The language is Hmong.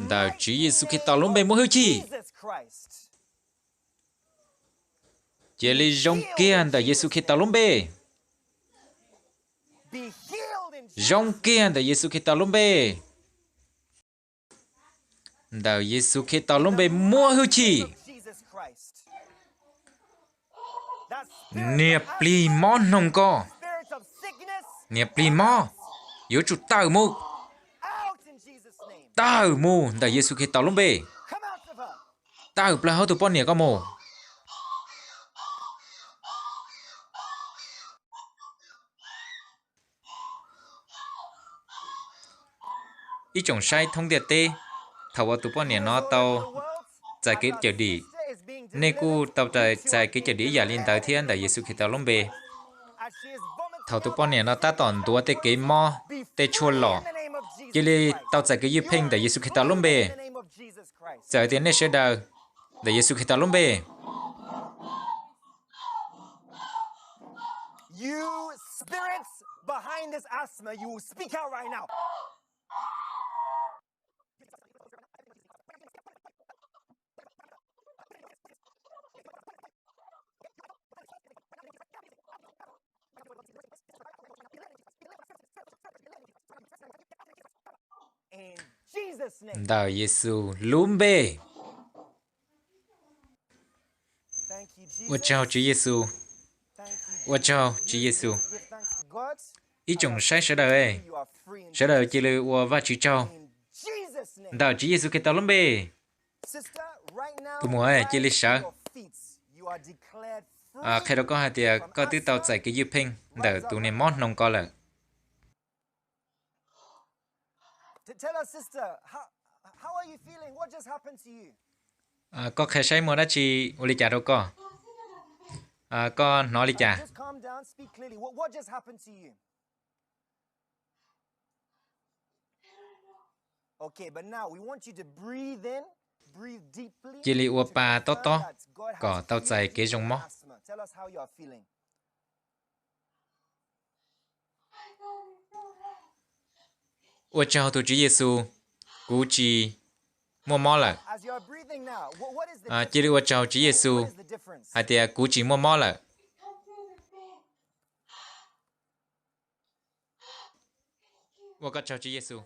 Ntawm Tswv Yexus Khetos lub npe muaj hwj chim. Cia li zoo kiag ntawm Yexus Khetos lub npe. Zoo kiag ntawm Yexus Khetos lub npe. Ntawm Yexus Khetos lub npe muaj hwj chim. Niag plig mob hnoos ko, niag plig mob, yuav tsum tawm mus. Tawm mus ntawm Yexus Khetos lub npe. Tawm plaws hauv tus poj niam ko mus. Ib tsoom saib thoob ntiaj teb, thaum uas tus poj niam no tau txais kev cawm dim, nej kuj tau txais kev cawm dim ib yam li ntawd thiab ntawm Yexus Khetos lub npe. Thaum tus poj niam no tab tom ntuav tej kev mob, tej tshuaj lom, cia li tau txais kev ywj pheej ntawm Yexus Khetos lub npe. Txawm tias nej sawv daws, ntawm Yexus Khetos lub npe. Ntawm Yexus lub npe. Ua tsaug Tswv Yexus. Ua tsaug Tswv Yexus. Ib tsoom saib sawv daws, sawv daws cia li ua Vajtswv tsaug. Ntawm Tswv Yexus Khetos lub npe. Tus muam, cia li sawv. Qhia rau koj hais tias koj twb tau txais kev ywj pheej ntawm tus niag mob hnoos ko lawm. Koj qhia saib muaj dab tsi ua li cas rau koj? Koj hnov li cas? Cia li ua pa tob tob kom tau txais kev zoo mob. Ua tsaug tus Tswv Yexus, kuv tsis muaj mob lawm. Cia li ua tsaug Tswv Yexus hais tias kuv tsis muaj mob lawm. Ua koj tsaug Tswv Yexus.